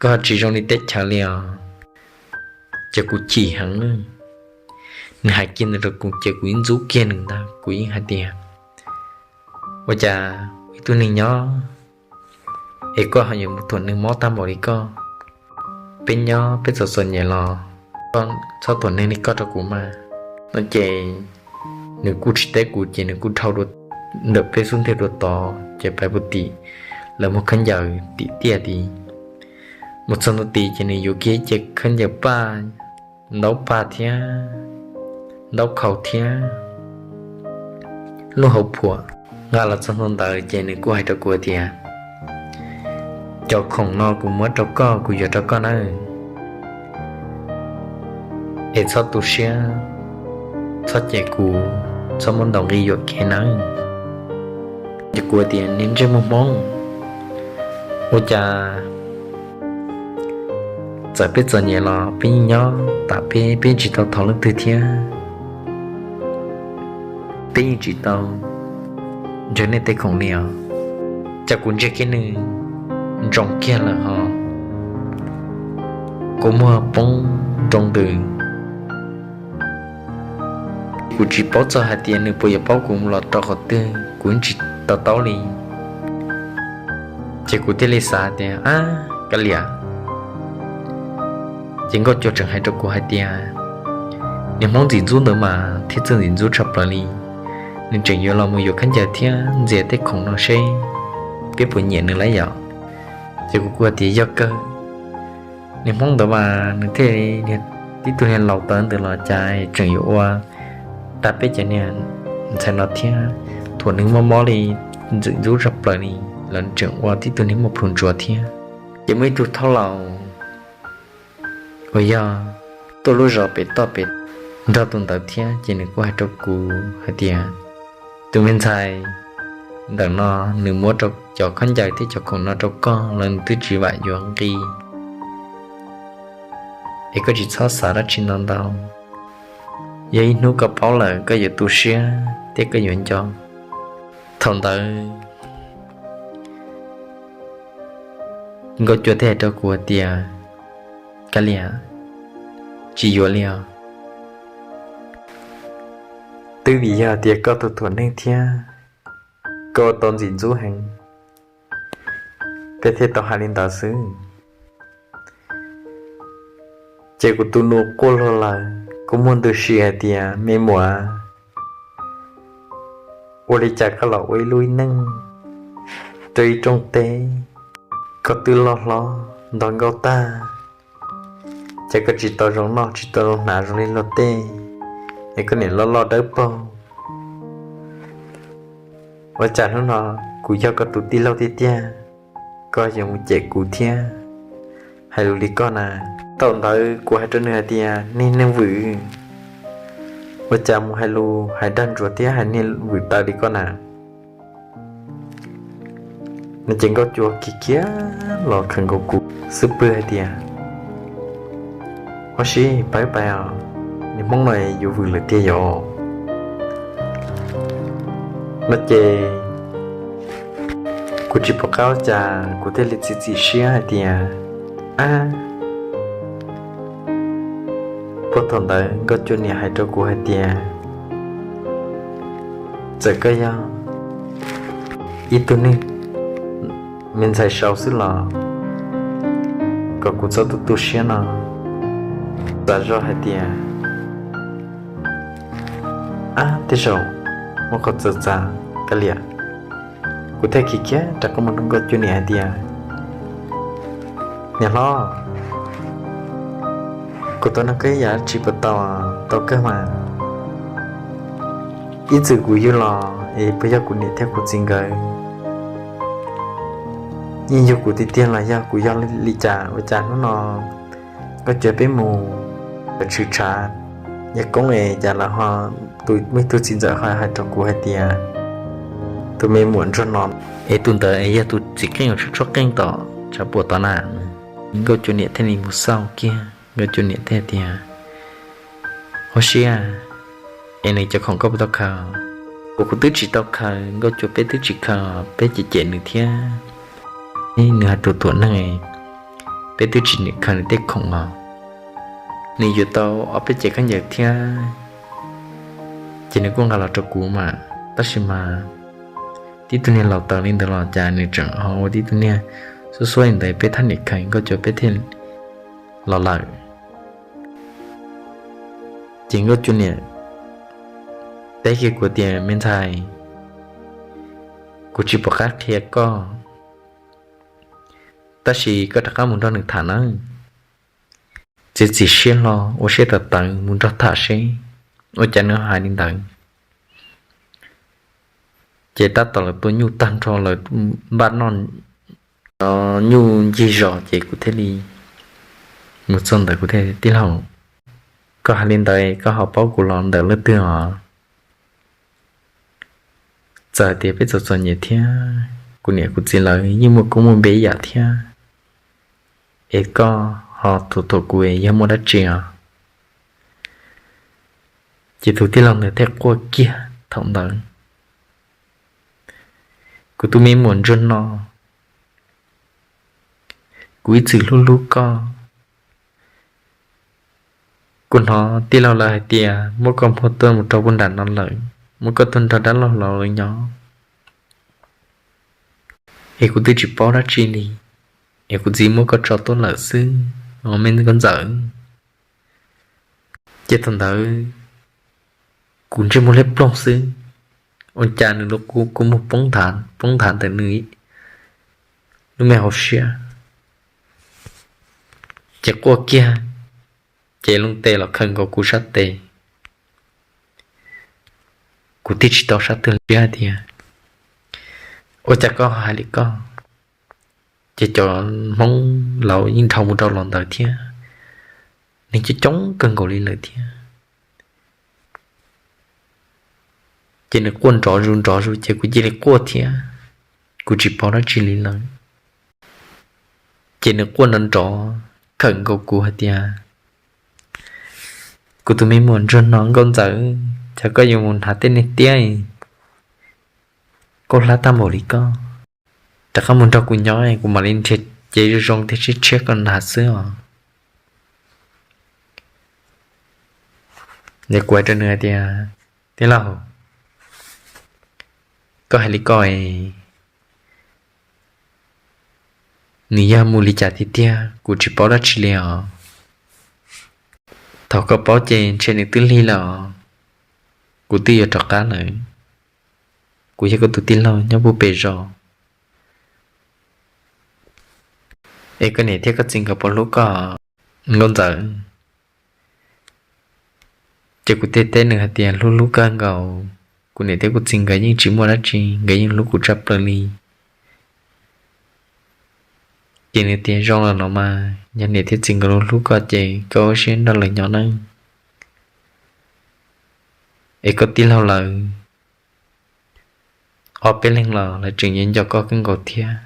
koj tsis zoo li teb chaws li os. Ces kuv chim heev. Nws hais kiag ntawd rau kuv ces kuv yeej ntxub kiag nws ntag, kuv yeej hais tias, ua cas ib tug neeg nyob es koj ho yuav mus thuam neeg mob tag npaum li koj? Peb nyob peb txom txom nyem los koj txhob thuam neeg li koj rau kuv mas. No ces nws kuj tsis teb kuv ces nws kuj dhau ntawm peb xub ntiag dua tod ces pais puag tim lawv muag khaub ncaws tim tiaj tid. Mus txog ntua tid ces nws yuav kiag ib ce khaub ncaws paj, ntaub paj thiab ntaub khau thiab lub hauv phuam. Nqa los txog ntua ntawd ces nws kuj hais rau kuv hais tias, cov khoom no kuv muab rau koj, kuv yuav rau koj nawb, es txhob tu siab, txhob cem kuv, txhob muab ntaus nqi yuam kev nawb. Ces kuv tias, niag ntsej muag Hmoob, ua cas txawm peb txom nyem los peb yeej nyob tas peb, peb yeej tsis tau thov leej twg thiab, peb yeej tsis tau ntshaw nej tej khoom li os. Cas kuv ntsia kiag nws ntsoov kiag lawm ho, kua muag poob nroo ntws. Kuv tsis paub txog hais tias nws puas yuav paub kuv los rau qhov twg, kuv yeej tsis to taub li. Ces kuv thiaj li xav tias, ab, kav liam. Ces Nkauj Cua tseem hais rau kuv hais tias, niag Hmoob ntxim ntxub ntawd mas thiaj txawj ntxim ntxub tshaj plaws li, nws tseem yuav los mus yuav khaub ncaws thiab ntxias tej khoom no seb peb puas nyiam nws lawm yom. Ces kuv kuj hais tias yog kawg, niag Hmoob ntawd mas nws thiaj li, tib tug niag laus tawv ntawd los cas tseem yuav ua tag peb cov niag ntxhais no thiab, thuam neeg mob mob li, ntxim ntxub tshaj plaws li, los tseem ua tib tug niag muaj plhus ntsuav thiab. Ces muaj ib tug thaub laus uas yog tuaj lub zos pem toj pem nrog tus ntawd thiab, ces nws kuj hais rau kuv hais tias, tus me ntxhais ntawm no nws muab rau cov khaub ncaws thiab cov khoom no rau koj los nws twb tsis vam yuav nqi, es koj tsis txhob xav dab tsi ntau ntau. Yog ib hnub koj paub lawm koj yuav tu siab thiab koj yuav nco. Thaum ntawd Nkauj Cua thiaj hais rau kuv hais tias, kav liam, tsis yuav li os. Twb vim yog tias koj tus thuam neeg thiab koj ua tau ntxim ntxub heev, peb thiaj tau hais li ntawd xwb. Ces kuv tus nus quaj luag lawm, kuv muaj ntws si hais tias, me muam, Ua li cas koj los ua ib lub ib neej rau ib rooj teb, koj twb loj hlob ntog nkauj tag, ces koj tsis tau zoo noj tsis tau zoo hnav zoo li luag tej, es koj niam loj loj dawb paug. Ua cas hnub no kuv yog koj tus tij laug tiag tiag, koj yuav mus cem kuv thiab hais lus li koj na? Thaum ntawd kuv hais rau nws hais tias, niag neeg vwm, ua cas mus hais lus hais dag ntsuav thiab hais niag vwm taw li koj na? No ces Nkauj Cua kiv kiag los khawm nkaus kuv xub pwg hais tias, Huab sib pab pais os, niag Hmoob no yuav vwm lawm tiag yom? No ces kuv tsis pom qab ua cas kuv thiaj li txiav txim siab hais tias, Ab, puag thaum ntawd Nkauj Cua niam hais rau kuv hais tias, txawm koj yog ib tug neeg me ntxhais sau xwb los kom kuv txhob tu tu siab no, xav zoj hais tias, ab, tej zaum muaj qhov txawv txav kav liam. Kuv thiaj khiav khiav rov qab mus nug Nkauj Cua niam hais tias, niam hlob, kuv tau nug koj ib yam tsis puas tau, tau kawg mas. Ib txwm kuv yug los es puas yog kuv niam thiab kuv txiv nkawd yeej yug kuv tiag tiag los yog kuv yog li cas? Ua cas hnub no Nkauj Cua peb mus tshwm tshav yawg koob es cas lawv ho, tus muaj ib tug txiv ntxawm ho hais rau kuv hais tias, tus me muam ntsuag no es tus ntawd es yog tus txiv qeej uas tshuab tshuab qeej tom tshav puam tod na. Nkauj Cua niam thiaj li mus xauj kiag, Nkauj Cua niam thiaj tias, huab sib, es nws cov khoom koj puas tau khaws? Kuv, kuv twb tsis tau khaws, Nkauj Cua, peb twb tsis khaws, peb cem cem nws thiab. Nws hais tus tuam neeg, peb twb tsis niam khaws nws tej khoom os. Nws yuav tau ob peb cev khaub ncaws thiab. Ces nws kuj nqa los rau kuv mas, tab sis mas tib tug niag laus taws li ntawd los cas nws tseem ho ua tib tug niag xuab xuab li ntawd, peb thaj niam khaws, Nkauj Cua, peb thiaj los lawm. Ces Nkauj Cua niam teb kiag kuv tias, me ntxhais, kuv tsis pom qab qhia koj, tab sis koj rov qab mus nrog nws tham nawb. Txiav txim siab hlo, ua siab tawv tawv mus nrog tham seb ua cas nws hais li ntawd. Ces tab tom lawv tua nyuj tag nrho, lawv npaj noj nyuj ncig zos, ces kuv thiaj li mus txog ntawd, kuv thiaj, tij laug, koj hais li ntawd koj ho paub kuv los ntawm leej twg os? Txawm tias peb txom txom nyem thiab, kuv niam kuv txiv lawv yeej muaj koob muaj npe ib yam thiab, es koj ho thuam thuam kuv yog muaj dab tsi os? Ces tus tij laug ntawd thiaj quaj kiag thaum ntawd, kuv tus me muam ntsuag no, kuv ib txwm hlub hlub koj. Kuv hnov tij laug lawv hais tias muab koj muag tuaj mus rau puag nram no lawm, muab koj tuag nrog dab laug laus lawv nyob, es kuv twb tsis paub dab tsi li, es kuv txiv muab koj tso tuaj lawm xwb os me nkauj ntxawm. Ces thaum ntawd kuv ntsej muag liab ploog xwb, ua cas nws lub kua muag poob nthav poob nthav ntawm nws lub me hauv siab, ces quaj kiag, ces loo tes los khaws nkaus kuv sab tes. Kuv tig tsis tau sab twg li, hais tias, ua cas koj hais li koj? Ces cov Hmoob laus yeej dhau mus rau los ntawd thiab, neeg coob coob kawg nkaus li lawm thiab. Ces nws quaj nrov zus nrov zus ces kuv cia li quaj thiab, kuv tsis paub dab tsi li lawm. Ces nws quaj nrov nrov khawm nkaus kuv hais tias, kuv tus me muam ntsuag no nkauj ntxawm, cas koj yuav mus hnav tej niag tiab, koj hlab tag npaum li koj, rov qab mus nrog kuv nyob kuv mam li nrhiav cev zoo zoo thiab tshiab tshiab koj hnav xwb os. Ces kuv hais rau nws hais tias, tij laug, koj hais li koj es nws yog mus li cas tiag tiag kuv tsis paub dab tsi li os. Thaum koj paub ces ntshe nws twb lig lawm os, kuv twb yuav rov qab lawm. kuv yog koj tus tij laug nyob puag pem zos, es koj niam thiab koj txiv nkawd puas hlub koj, Nkauj Ntxawm? Ces kuv thiaj teb nws hais tias, Hlub hlub kawg nkaus, kuv niam thiab kuv txiv nkawd yeej tsis muaj dab tsi, nkawd yeej hlub kuv tshaj plaws li. Ces nws tias, Zoo los no mas, yog niam thiab txiv nkawd hlub koj ces koj ua siab nrog lawv nyob nawb. Es koj tij laug lawv ob peb leeg los lawv tseem yuav nco koj kawg nkaus thiab.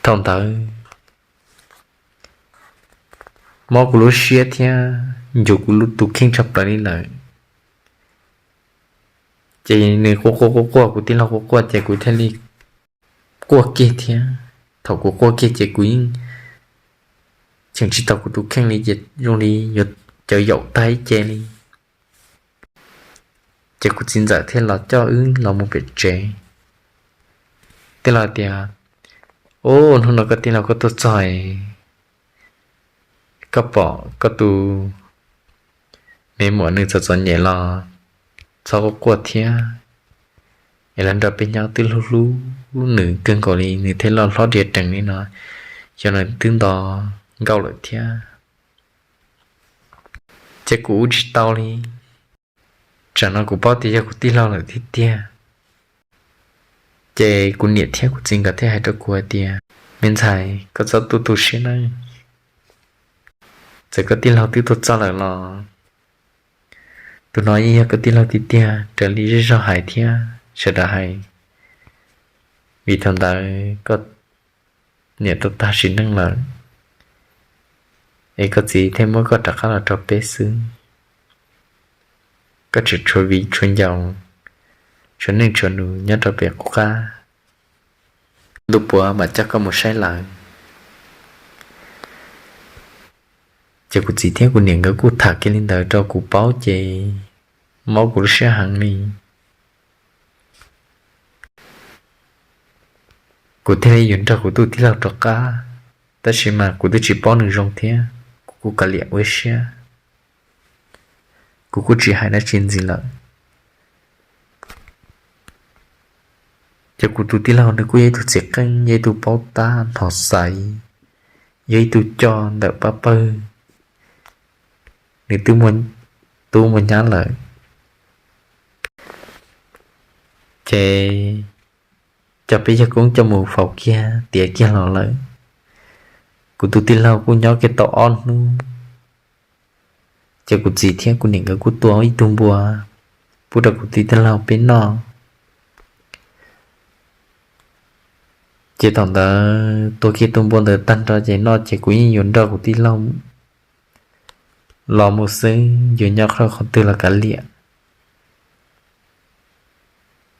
Thaum ntawd mob kuv lub siab thiab ncuav kuv lub tus kheej tshaj plaws li lawm. Ces nws quaj quaj quaj quaj, kuv tij laug quaj quaj ces kuv thiaj li quaj kiag thiab. Thaum kuv quaj kiag ces kuv yeej cheem tsis tau kuv tus kheej li ces zoo li yuav cawv yaum tag ib ce li. Ces kuv txiv ntxawm thiaj los coj wb los mus pem tsev, thiaj los tias, Ub, hnub no koj tij laug koj tuaj txog, koj pom koj tus me muam nws txom txom nyem los txhob quaj quaj thiab, es los nrog peb nyob, twb hlub hlub nws kawg nkaus li, nws thiaj loj hlob diav rees li no, xyov nws twb nto nkauj lawm thiab. Ces kuv ua tsis tau li, tsam no kuv paub tias yog kuv tij laug lawm tiag tiag. Ces kuv niam thiab kuv txiv nkawd thiaj hais rau kuv hais tias, Me ntxhais, koj txhob tu tu siab nawb, txawm koj tij laug twb tuaj txog lawm los tus no yeej yog koj tij laug tiag tiag raws li zej zog hais thiab sawv daws hais, vim thaum ntawd koj niam tau tag sim neej lawm, es koj txiv thiaj muab koj rov qab los rau peb xwb. Koj tseem tshuav viv tshuav ncaus, tshuav neej tshuav nus nyob rau pem qub qab, ntuj puav mam coj koj mus saib lawv. Ces kuv txiv thiab kuv niam nkawd kuj tham kiag li ntawd rau kuv paub ces mob kuv lub siab heev li. Kuv thiaj li yuav nrog kuv tus tij laug rov qab, tab sis mas kuv twb tsis paub nws zoo thiab kuv kuj kav liam ua siab, kuv kuj tsis hais dab tsi ntxiv lawm. Ces kuv tus tij laug nws kuj yog ib tug txiv qeej, yog ib tug paub tab hnov xaiv, yog ib tug coj ntawm pab pawg, nws twb muaj tub muaj nyab lawm. Ces coj peb yawg koob coj mus faus kiag tiav kiag los lawm. Kuv tus tij laug kuj nyob kiag tau ob hnub, ces kuv txiv thiab kuv niam nkawd kuj tua ib tug npua pub rau kuv tus tij laug peb noj. Ces thaum ntawd tua kiag tus npua ntawd tag nrho ces noj ces kuv yeej yuav nrog kuv tij laug los mus xwb, yuav nyob qhov twg los kav liam.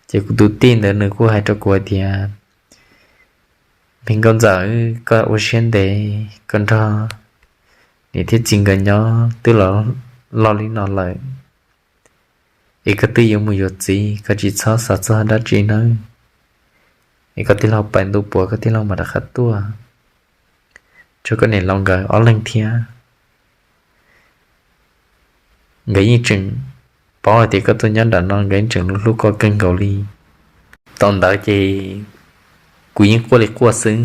Ces kuv tus tij ntawd nws kuj hais rau kuv hais tias, Me nkauj ntxawm, koj ua siab ntev, koj nrog niam thiab txiv nkawd nyob twb los li no lawm, es koj twb yuav mus yuav txiv, koj tsis txhob xav txog dab tsi nawb. Es koj tij laug pais ntu puav koj tij laug mam rov qab tuaj, tsuav koj niam laus nkawd ob leeg thiab. Nkawd yeej tseem paub hais tias koj tuaj nyob nram no, nkawd yeej tseem hlub koj kawg nkaus li. Thaum ntawd ces kuv yeej quaj li quaj xwb,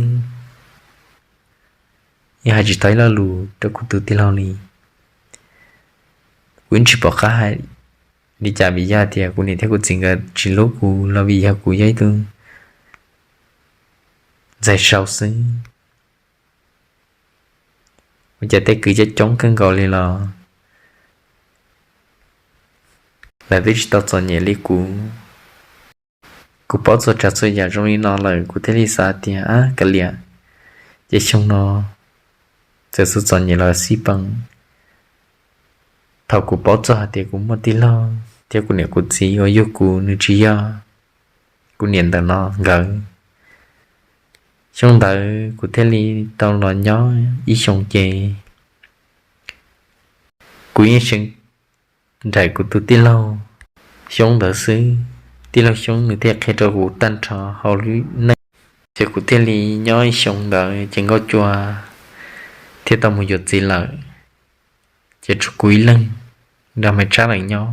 yeej hais tsis tau ib lo lus rau kuv tus tij laug li. Kuv yeej tsis pom qab hais li cas vim yog tias kuv niam thiab kuv txiv nkawd tsis hlub kuv los vim yog kuv yog ib tug ntxhais sau xwb. Ua cas tej kwv coob coob kawg nkaus li los lawv twb tsis tau txom nyem li kuv. Kuv paub txhua tsav txhua yam zoo li no lawm kuv thiaj li xav tias, Ab, kav liam, ces xyoo no txawm txom nyem los xij peem. Thaum kuv paub txog hais tias kuv muaj tij laug thiab kuv niam kuv txiv uas yug kuv nws tsis yog kuv niam ntawm no nkawd. Xyoo ntawd kuv thiaj li tau los nyob ib xyoos ces kuv yeej seev nraim kuv tus tij laug Xyoob ntawd xwb. Tij laug Xyoob nws thiaj qhia rau kuv tag nrho hauv lub neej, ces kuv thiaj li nyob ib xyoos ntawd ces Nkauj Cua thiaj tau mus yuav txiv lawm, ces tshuav kuv ib leeg nrog Maiv Tsab lawv nyob.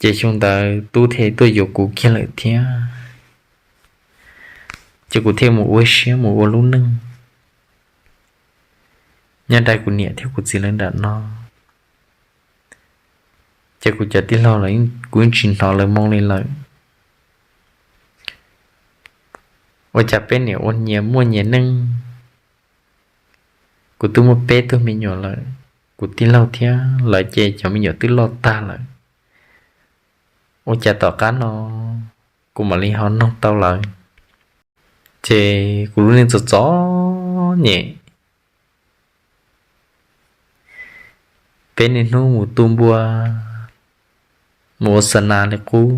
Ces xyoo ntawd tub thiaj tuaj yuav kuv kiag lawm thiab. Ces kuv thiaj mus ua siab mus ua lub neej nyob nrog kuv niam thiab kuv txiv lawv nram no. Ces kuv cov tij laug los kuv yeej tsis hnov lawv moo li lawm. Ua cas peb niam ua nyias muaj nyias neej, kuv twb muaj peb tug me nyuam lawm, kuv tij laug thiab lawv ces cov me nyuam twb loj tag lawm. Ua cas tom qab no kuv mam li ho noog tau lawv, ces kuv lub neej txom txom nyem. Peb niaj hnub mus tu npua, mus ua xa nas li qub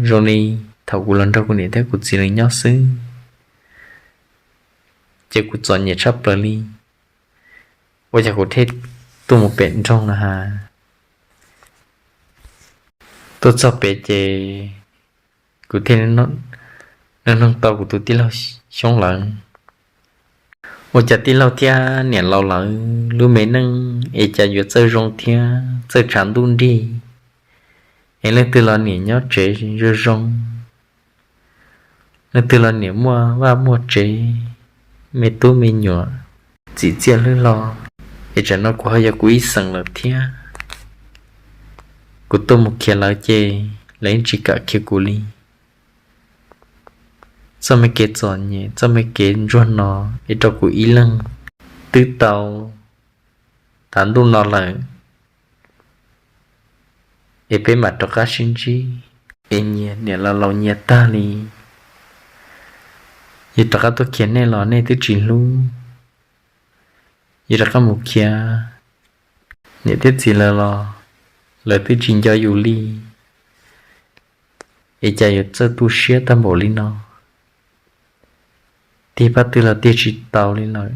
zoo li thaum kuv los nrog kuv niam thiab kuv txiv lawv nyob xwb, ces kuv txom nyem tshaj plaws li. Ua cas kuv thiaj tuaj mus pem nroog na has. Tuaj txog pem ces kuv thiaj noog tau kuv tus tij laug Xyoob lawv, ua cas tij laug thiab niam laus lawv lub me neej es cas yuav txawj zoo thiab txawj tshav ntuj nrig, es leej twg los niam nyob tsev zoo zoo, leej twg los niam muaj vaj muaj tsev, me tub me nyuam txim txiaj hlub los, es tsam no kuv ho yog kuv ib xeem lawm thiab. Kuv tuaj mus khiav lawv ces lawv yeej tsis kam khiav kuv li. Txoj me kev txom nyem txoj me kev ntsuag no es rau kuv ib leeg twb tau tav ntuj no lawm, es peb mam rov qab sib ntsib, es nyias niam laus laus nyias tag li, yus rov qab tuaj khiav nej los nej twb tsis hlub, yus rov qab mus khiav niam thiab txiv lawv los lawv twb tsis nco yus li, es cas yuav txawj tu siab tag npaum li no, tig pab twg los tig tsis tau li lawm.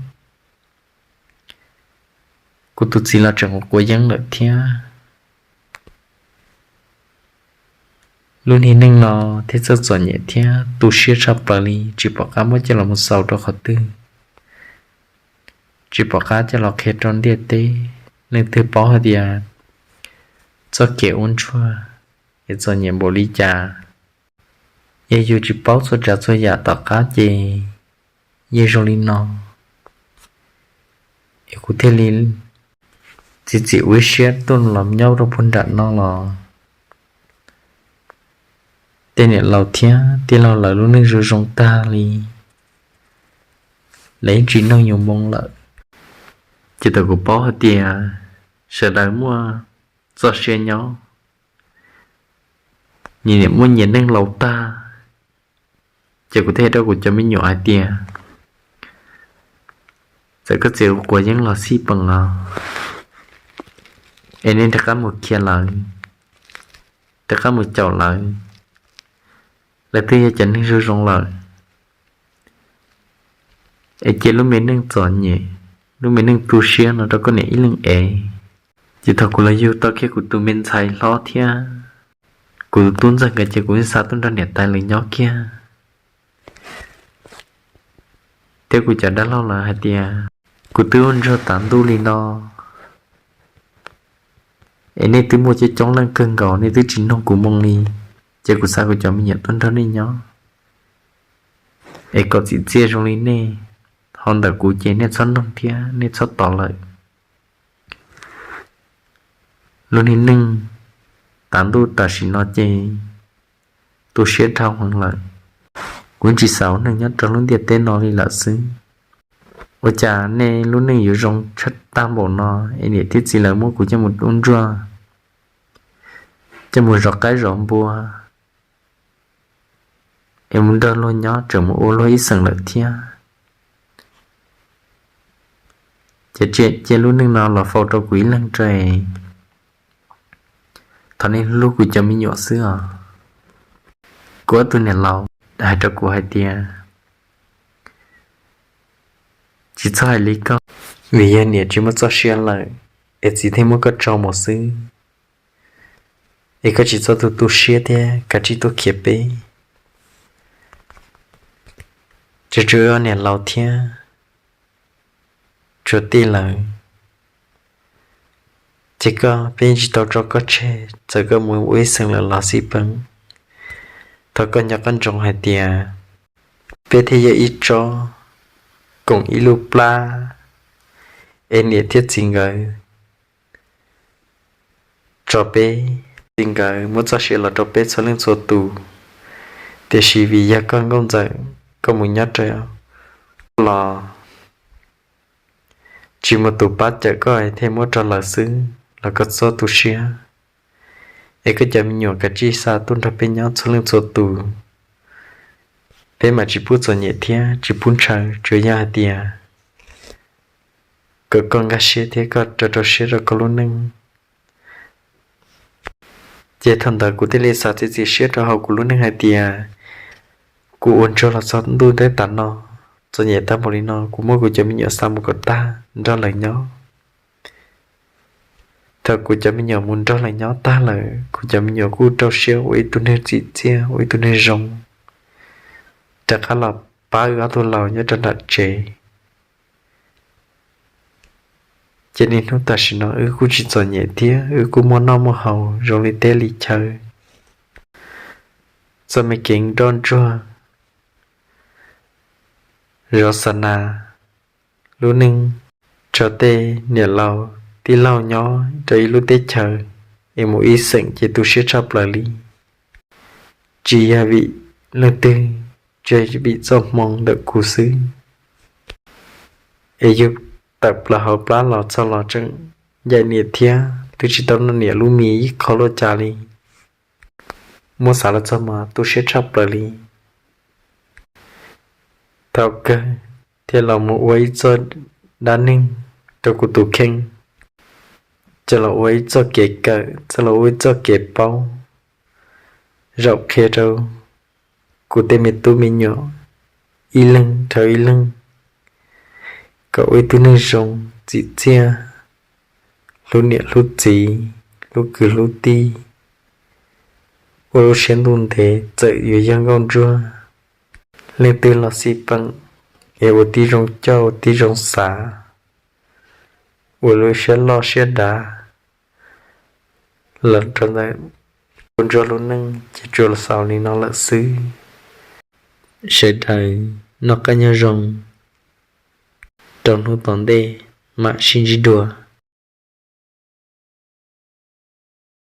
Kuv tus txiv los tseem quav yeeb lawm thiab. Lub niag neej no thiaj txawj txom nyem thiab tu siab tshaj plaws li, tsis pom qab muab coj los mus xaus rau qhov twg, tsis pom qab coj los qhia rau ntiaj teb. Leej twg paub hais tias txoj kev ua ntsuag es txom nyem npaum li cas, yog yus tsis paub txhua tsav txhua yam tom qab ces yeej zoo li no, es kuv thiaj li txiav txim ua ib siab tuaj los nyob rau puag nram no los. Tej niam laus thiab tij laug lawv lub neej zoo zoo tag li, lawv yeej tsis noog yus moo lawm. Ces thaum kuv paub hais tias sawv daws muaj txoj sia nyob, nyias niam muaj nyias neej laus tag, ces kuv thiaj hais rau kuv cov me nyuam hais tias, txawm koj txiv quav yeeb los xij peem los, es nej rov qab mus khiav lawv, rov qab mus caum lawv, lawv twb yog cov neeg zoo zoo lawm. Es cia lub me neej txom nyem, lub me neej tu siab no rau koj niam ib leeg ev. Ces thaum kuv los yug tau kiag kuv tus me ntxhais hlob thiab kuv tus tub ntxawg nkawd ces kuv yeej xa tuaj nrog niam tais lawv nyob kiag. Thiab kuv cov dab laug lawv hais tias kuv twb ua ntsuag tav ntuj li no, es nej twb muaj coob coob leej kawg nkaus nej twb tsis noog kuv moo li, ces kuv xa kuv cov me nyuam tuaj nrog nej nyob, es kom txim txiaj zoo li nej. Ho ntawm kuv ces nej txhob noog thiab nej txhob tos lawm. Lub niag neej tav ntuj tam sim no ces tu siab dhau heev lawm. Kuv tsis xav ua neeg nyob rau lub ntiaj teb no li lawm xwb. Ua cas nej lub neej yuav zoo tshaj tag npaum no, es niam thiab txiv lawv muab kuv coj mus ua ntsuag, coj mus zov qaib zov npua, es mus nrog luag nyob tseem mus ua luag ib xeem lawm thiab. Ces cia lub neej no los faus rau kuv ib leeg tso, thov nej hlub kuv cov me nyuam xwb os. Kuv ob tug niam laus hais rau kuv hais tias, tsis txhob hais li koj, vim yog niam tsis muaj txoj sia lawm, es txiv thiaj muab koj tso mus xwb. Es koj tsis txhob tu tu siab thiab kav tsij tuaj khiav peb. Tsuas tshuav niam laus thiab tsuav tij lawm, Ces koj, peb yeej tsis tau tso koj tseg, txawm koj mus ua ib xeem lawm los xij peem, thov koj nco qab ntsoov hais tias peb thiaj yog ib tsob koom ib lub plab, es niam thiab txiv nkawd tso peb, txiv nkawd muab txoj sia los rau peb txhua leej txhua tus. Tiam sis vim yog koj nkauj ntxawm, koj mus nyob rau los tsis muaj tus pab cawm koj thiaj muab rau lawv xwb los koj txhob tu siab. Es koj cov me nyuam kav tsij xa tuaj nrog peb nyob txhua leej txhua tus, peb mam tsis pub txom nyem thiab tsis pub ntshaw, tsuas yog hais tias kom koj nkag siab thiab koj rau rau siab rau koj lub neej. Ces thaum ntawd kuv thiaj li xav txiav txim siab rau hauv kuv lub neej hais tias kuv ua ntsuag los txog ntuj nyoog tas no, txom nyem tag npaum li no, kuv muab kuv cov me nyuam xa mus kom tag nrog lawv nyob. Thaum kuv cov me nyuam mus nrog lawv nyob tag lawm, kuv cov me nyuam kuj rau siab ua ib tug neeg tsim txiaj, ua ib tug neeg zoo, rov qab los pab wb ob tug laus nyob rau nram tsev. Ces niaj hnub tam sim no wb kuj tsis txom nyem thiab, wb kuj muaj noj muaj haus zoo li teb li chaw. Txoj me kev nroj ntsuag zov xa nas lub neej, tso tej niam laus tij laug nyob rau ib lub teb chaws es mus ib xeem ces tu siab tshaj plaws li. Tsis yog vim leej twg, tsuas vim txoj hmoo ntawm kuv xwb. Es yug tawm plaws hauv plab los txog los tseem ncaim niam thiab twb tsis tau noj niam lub mis ib qho luaj cas li. Muab xav los txog mas tu siab tshaj plaws li. Thaum kawg thiaj los mus ua ib txoj dab neeg rau kuv tus kheej, coj los ua ib txoj kev kawm, coj los ua ib txoj kev paub, zaum qhia rau kuv tej me tub me nyuam ib leeg dhau ib leeg, kom ua ib tug neeg zoo tsim txiaj, hlub niam hlub txiv, hlub kwv hlub tij, ua lub siab ntuj ntev txawm yuav yog nkauj ntsuag. Leej twg los xij peem, es ua tib zoo coj ua tib zoo xav, ua lub siab loj siab dav los rau ntawm nkauj ntsuag lub neej ces tsuas los xaus li no lawm xwb. Sawv daws noj qab nyob zoo, rau hnub tom ntej mam sib ntsib dua.